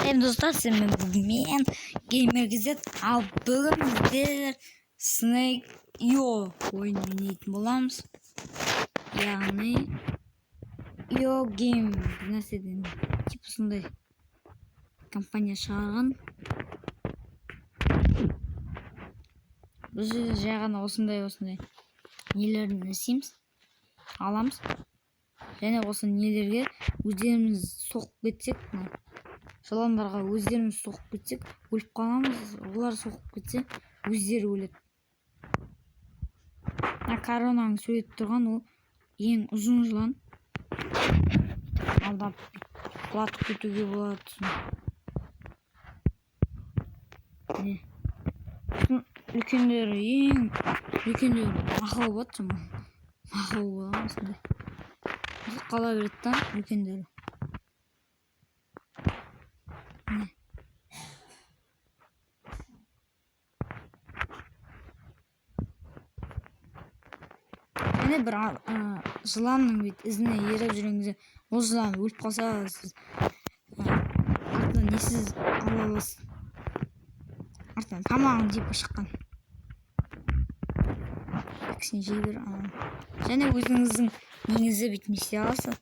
Сәлем, достар, сіздермен бүгін мен, Геймер KZ. Ал бүгін біздер Snake Io ойын ойнайтын боламыз. Яғни Io Game бір нәрседен, типа сондай компания шығарған. Бұл жерде жай ғана осындай нелерін істейміз, аламыз. Және осы нелерге өздеріміз соғып кетсек, мына жыландарға өздеріміз соғып кетсек, өліп қаламыз. Олар соғып кетсе, өздері өледі. Мына коронаның суреті тұрған, ол ең ұзын жылан. Алдап құлатып кетуге болады сосын. Міне. Сосын үлкендері, ең үлкендері мақау болады, жаман. Мақау болады осындай. Қала береді да үлкендері. Міне. Және бір жыланның бүйтіп ізіне еріп жүрген кезде, ол жылан өліп қалса, сіз артынан несіз ала аласыз. Артынан тамағын типа шыққан. Кішкене жей бер. Және өзіңіздің неңізді бүйтіп не істей аласыз.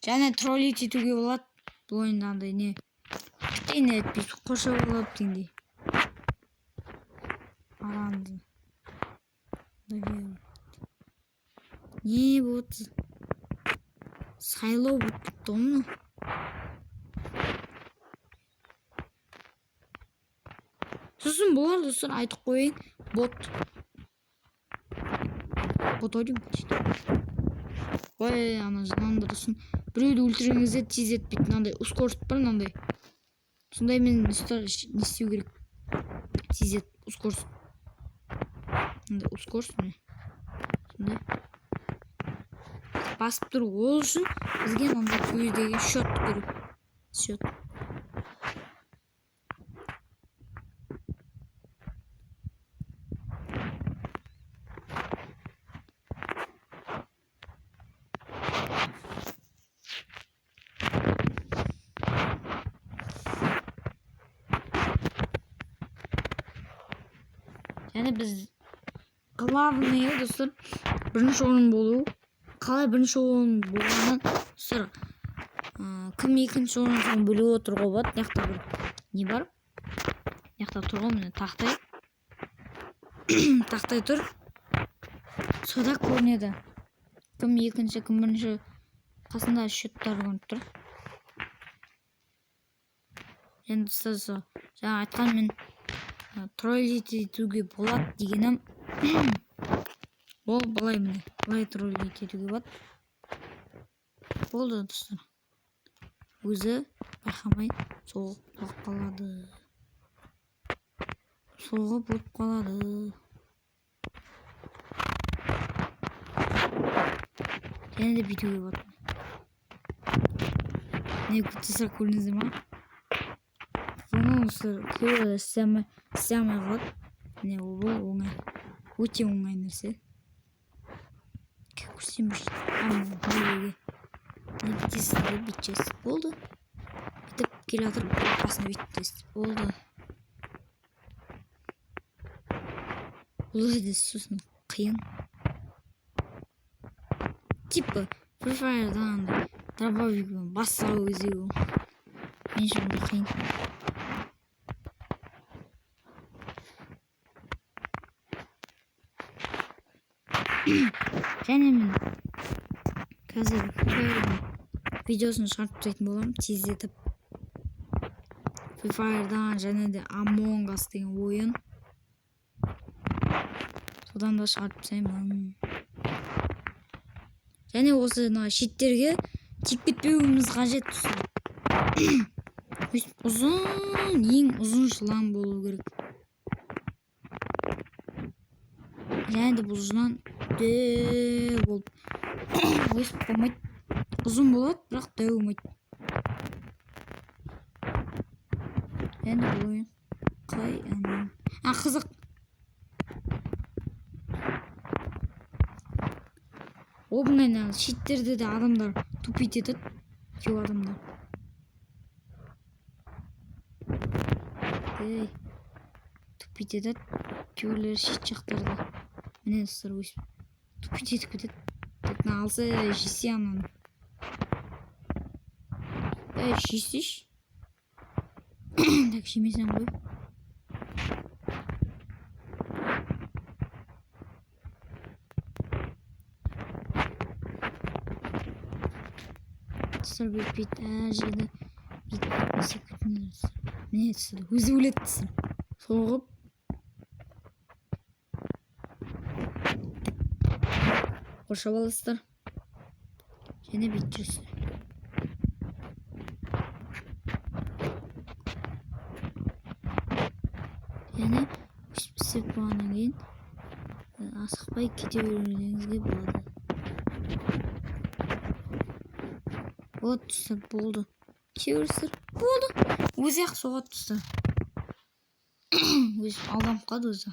Және троллить етуге болады. Бұл ойында андай не кішкене бүйтіп қоршап алып дегендей. Арамызды. Не болды? Сайлау болып кетті ғой мынау. Сосын бұлар, достар, айтып қояйын, бот. Бот ойнаймын почти. Ой, ана жыландар сосын біреуді өлтірген кезде тездетпейді, мынандай ускорить бар мынандай. Сондаймен не істеу керек? Тездет, ускорить. Мынандай ускорить міне. Сондай. Басып тұру, ол үшін бізге мынандай көздегі счет керек. Счет. Және біз главный, достар, бірінші орын болу. Қалай бірінші орын болғанын, достар, кім екінші орын, соны біліп отыруға болады. Мына жақта бір не бар? Мына жақта тұр ғой, міне, тақтай. Тақтай тұр. Сода көрінеді. Кім екінші, кім бірінші, қасында счеттар көрініп тұр. Енді, достар, сол жаңа айтқан мен троллить етуге болады дегенім ол былай, міне, былай троллить етуге болады. Болды, достар. Өзі байқамай соғып құлап қалады. Соғып өліп қалады. Және де бүйтуге болады. Не, достар, көрдіңіздер ма? Бұны, достар, кейбіреулер істей алмай қалады. Міне, ол бұл оңай. Өте оңай нәрсе. Көрсем бір неге. Не бүйтесіз де, бүйтесіз. Болды. Бүйтіп келе жатырып, қасына бүйтесіз. Болды. Бұл жерде сосын қиын. Типа Free Fire'дан андай дробовикпен бас салу кезде ол. Мен үшін бұл қиын. Және мен қазір Free Fire'дың видеосын шығарып тастайтын боламын тездетіп. Free Fire'дан және де Among Us деген ойын. Содан да шығарып тастаймын. Және осы мына шеттерге тиіп кетпеуіміз қажет, достар. Өйстіп ұзын, ең ұзын жылан болу керек. Және де бұл жылан дәу болып өсіп болмайды. Ұзын болады, бірақ дәу болмайды. Және бұл ойын қиын. А, қызық. Оңай, шеттерде де адамдар тупить етеді. Кейбір адамдар. Ей, тупить етеді кейбіреулері шет жақтарда. Міне, достар, өйстіп тупить етіп кетеді. Так, мына алса, жесе ананы. Ей, жесейші. Так, жемесең ғой. Достар, бүйтіп бүйтіп әр жерде бүйтіп не істеп кетіңдер, достар. Міне, достар, өзі өледі, достар, соғып. Қоршап аласыздар және бүйтіп жүресіздер. Және өйстіп істеп болғаннан кейін асықпай кете берулеріңізге болады. Вот, достар, болды. Кете бересіздер, болды. Өзі ақ соғады, достар. Өзі алданып қалады өзі.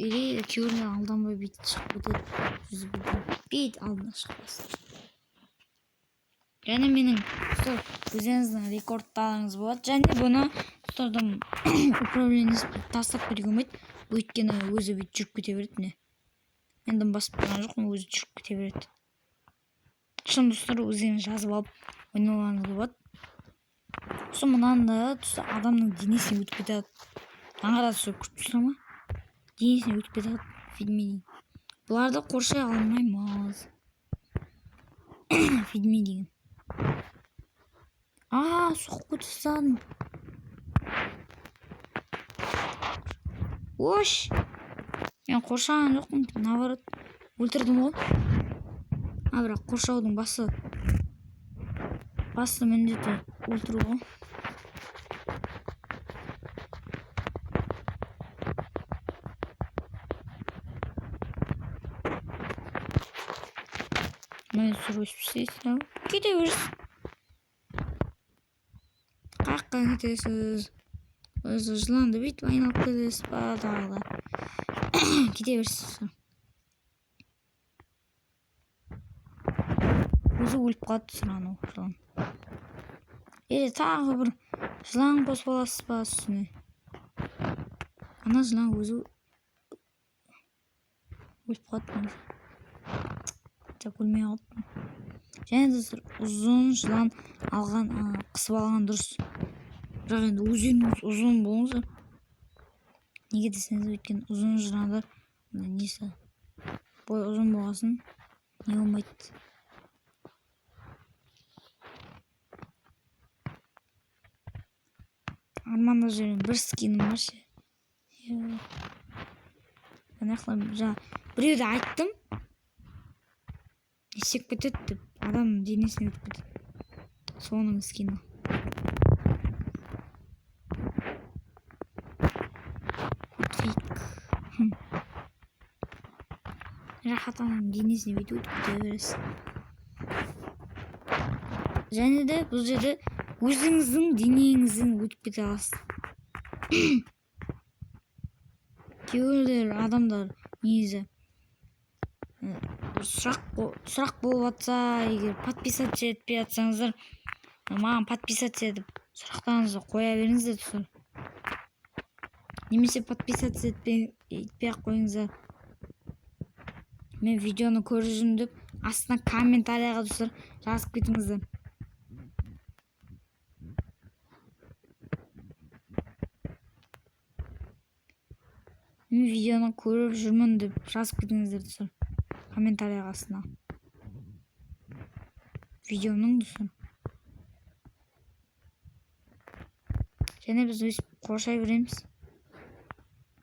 Или кейбіреулер алданбай бүйтіп шығып кетеді. Жүзіп бүйтіп алдына шығып бастайды. Және менің, достар, өздеріңіздің рекордтарыңыз болады. Және бұны, достардан управлениесі тастап кетуге болмайды. Өйткені өзі бүйтіп жүріп кете береді. Міне, мен дым басып тұрған жоқпын, өзі жүріп кете береді. Шын, достар, өздеріңіз жазып алып ойнауларыңызға болады. Сосын мынаны да, достар, адамның денесіне өтіп кетеді. Аңғара, достар, көріп тұрсыздар ма? Денесіне өтіп кетеді фидми. Бұларды қоршай алмаймыз. Фидми деген. А, соғып кете салдым. Ош! Мен қоршаған жоқпын, наоборот, өлтірдім ғой. А, бірақ қоршаудың басты міндеті өлтіру ғой. Міне, өсіп істейсің. Кете берсін. Қаяққа кетесіз? Өзі жыланды бүйтіп айналып кетесіз ба, тағы да. Кете берсін. Өзі өліп қалады, достар, анау жылан. Или тағы бір жылан қосып аласыз ба үстіне. Ана жылан өзі өліп қалады негізі. Так, өлмей қалды. Және, достар, ұзын жылан алған, қысып алған дұрыс. Бірақ енді өздеріңіз ұзын болыңыздар. Неге десеңіз, өйткені ұзын жыландар мына несі бойы ұзын болғасын не болмайды. Армандап жүрген бір скинім бар ше. Ана жақта жаңа біреуді айттым. Не істеп кетеді деп, адамның денесіне өтіп кетеді. Соның скині. Фейк. Рахат, ананың денесіне бүйтіп өтіп кете бересіз. Және де бұл жерде өзіңіздің денеңізден өтіп кете аласыз. Кейбіреулер адамдар негізі сұрақ болып жатса, егер подписаться етпей жатсаңыздар, маған подписаться етіп сұрақтарыңызды қоя беріңіздер, достар. Немесе подписаться етпей ақ қойыңыздар. Мен видеоны көріп жүрмін деп астына комментарияға, достар, жазып кетіңіздер. Мен видеоны көріп жүрмін деп жазып кетіңіздер, достар, комментарияға астына. Видеоның, достар. Және біз өйстіп қоршай береміз.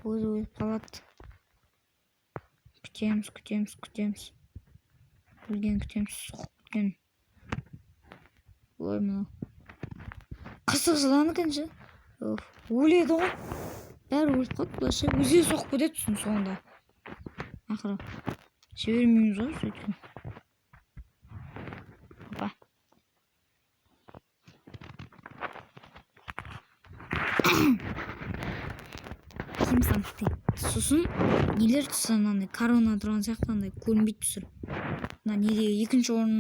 Өзі өліп қалады. Күтеміз, күтеміз, күтеміз. Өлген күтеміз, соғып кеткен. Ой, мынау. Қырсық жылан екен ше. Оф, өледі ғой. Бәрі өліп қалды, былайша. Өзі соғып кетеді сосын соңында. Ақыры. Жібермейміз ғой сөйткен. Опа. Киім сандық дейді. Сосын нелер түссе, анандай корона тұрған сияқты андай көрінбейді, достар. Мына неде екінші орын,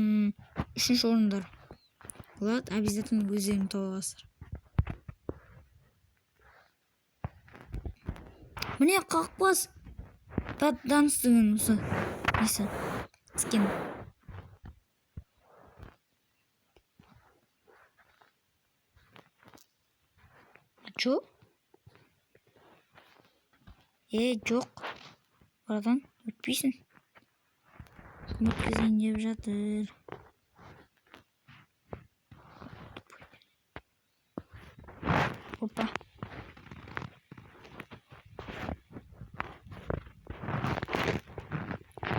үшінші орындар. Олар обязательно өздерің тауып аласыздар. Міне, қақпас. Данс деген осы. Несі? Скин. Чё? Жоқ. Братан, өтпейсің. Өткізейін деп жатыр. Опа.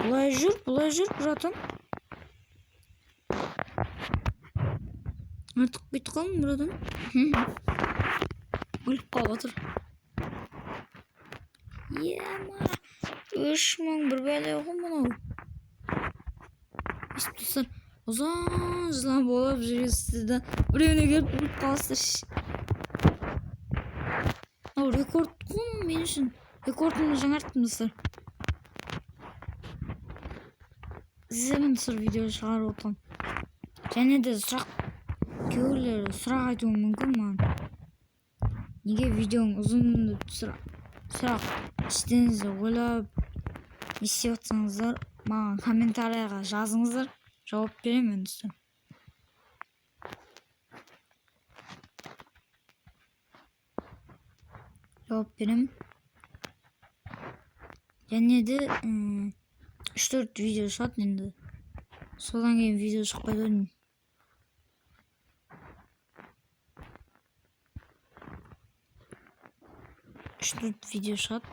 Былай жүр, былай жүр, братан. Артық кетіп қалдым, братан. Өліп қалып отыр. Ема, 3000 бір бәле ғой мынау. Өйстіп достар, ұзын жылан болып жүресіздер да, біреуіне келіп өліп қаласыздар. Мынау рекорд қой мен үшін. Рекордымды жаңарттым достар. Іздемін достар, видео шығарып отырмын. Және де сұрақ, кейбіреулер сұрақ айтуы мүмкін маған. Неге видеоң ұзын деп сұрақ іштеріңізде ойлап не істеп жатсаңыздар, маған комментарийға жазыңыздар, жауап беремін мен достар. Жауап беремін. Және де 3-4 видео шығады енді. Содан кейін видео шықпайды ғой деймін. 3-4 видео шығады.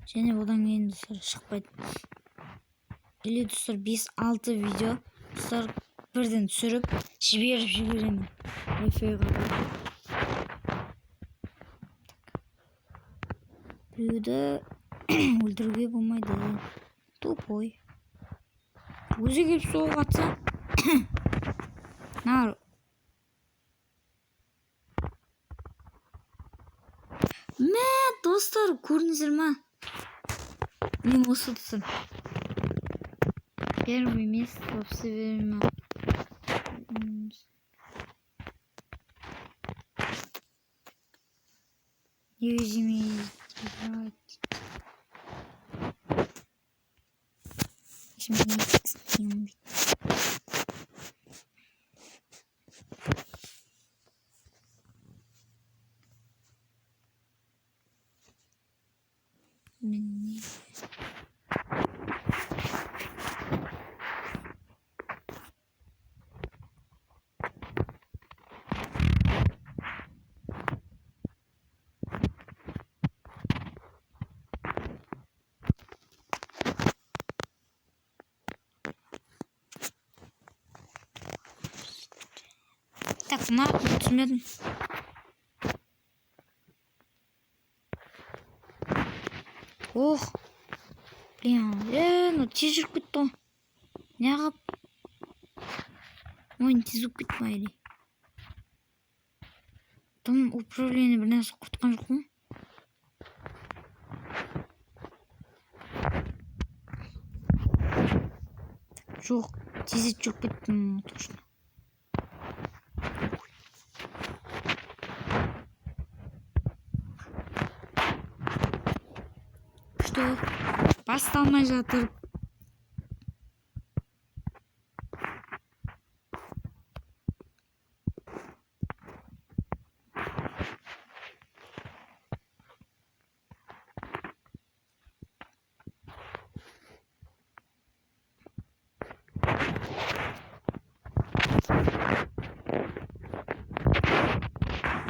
Және одан кейін достар шықпайды. Или достар 5-6 видео достар бірден түсіріп жіберіп жіберемін. Wi-Fi-ға. Біреуді өлтіруге болмайды. Тупой. Өзі келіп соғып атса. Нар. Мә, достар, көрдіңіздер ма? Мен осы достар. Первый место вообще беремін. Невидимый играть. Міне. Так, мына түсінбедім. Ох, блин, ну тез жүріп кетті ғой. Неғып? Ойын тез болып кетті ма или? Там управление бір нәрсе құртқан жоқ қой. Жоқ, тездетіп жүріп кеттім точно. Что? Басталмай жатыр.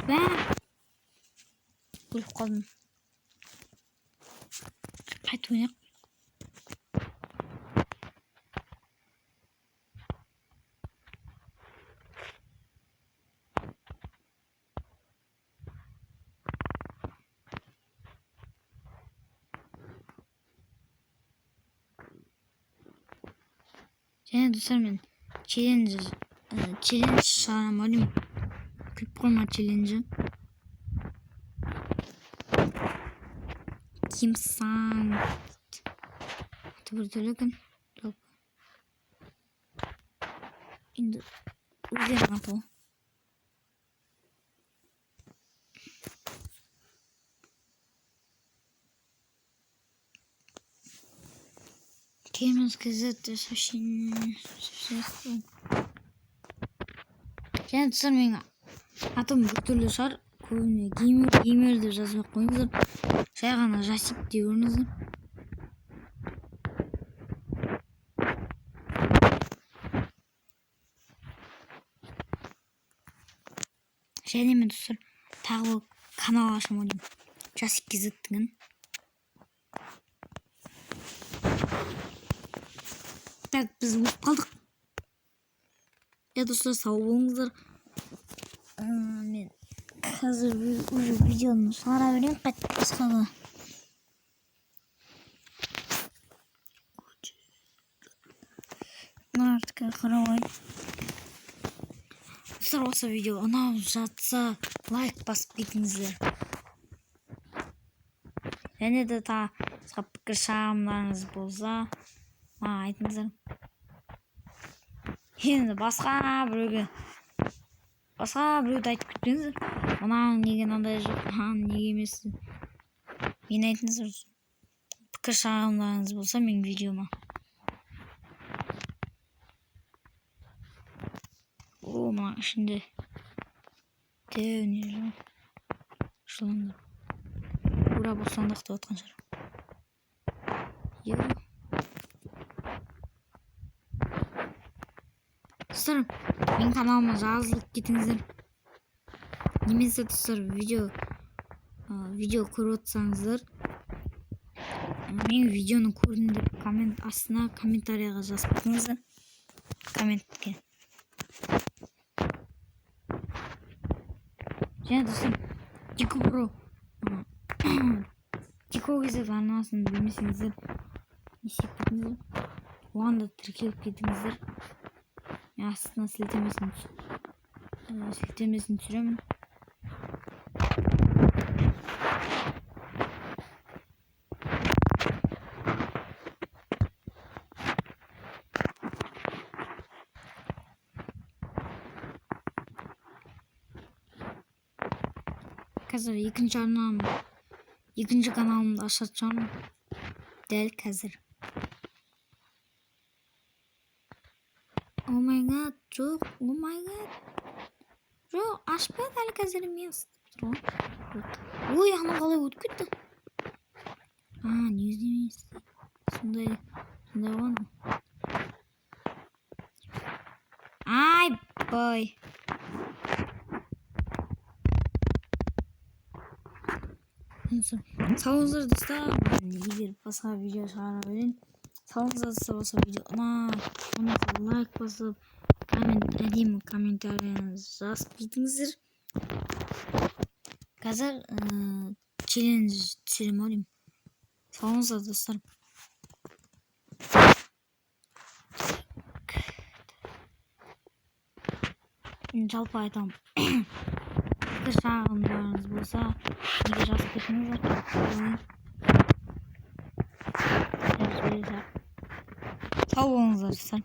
Бә! Өліп қалдым. Қайтып ойнайық. Және достар, мен челлендж шығарамын ау деймін. Күліп қойма челленджі. Кимсан. Аты бір түрлі екен. Жалпы. Енді өздерінің аты ғой. Геймерс kz сообщение. Және, достар, менің атым біртүрлі шығар, көбіне геймер, геймер деп жазбай ақ қойыңыздар, жай ғана Жасик дей беріңіздер. Және мен, достар, тағы бір канал ашамын деймін, Жасик kz деген. Так, біз өліп қалдық. Иә, достар, сау болыңыздар. Мен қазір уже видеоны шығара берейін қайтып басқа да. Мына қарап алайын. Достар, осы видео ұнап жатса, лайк басып кетіңіздер. Және де тағы басқа пікір шағымдарыңыз болса, маған айтыңыздар. Енді басқа біреуді айтып кетпеңіздер, мынаның неге мынандай жоқ, мынаның неге емес. Мен айтыңыздар, пікір шағымдарыңыз болса менің видеома. О, мына ішінде дәу не жүр, жыландар. Ура, бостандық деп жатқан шығар. Е, достар, менің каналыма жазылып кетіңіздер. Немесе, достар, видео көріп отырсаңыздар, менің видеоны көрдім деп коммент астына, комментарийға жазып кетіңіздер, комментке. Және, достар, Дико Бро, Дико kz арнасын білмесеңіздер, не істеп кетіңіздер, оған да тіркеліп кетіңіздер. Мен астына сілтемесін түсіремін. Қазір екінші арнам, екінші каналымды ашатын шығармын дәл қазір. Oh my God, жоқ, oh my God, жоқ, ашпа дәл қазір емес деп тұр ғой. Ой, анау қалай өтіп кетті? А, негізі емес, сондай ғой анау. Айбай, сау болыңыздар, достар. Мен егер басқа видео шығара берейін. Сау болыңыздар, достар. Осы видео ұнаса, лайк басып, коммент, әдемі комментарияңызды жазып кетіңіздер. Қазір челлендж түсіремін ау деймін. Сау болыңыздар, достар. Мен жалпы айтамын, пікір шағымдарыңыз болса, неге жазып кетіңіздер. Сау болыңыздар, достар.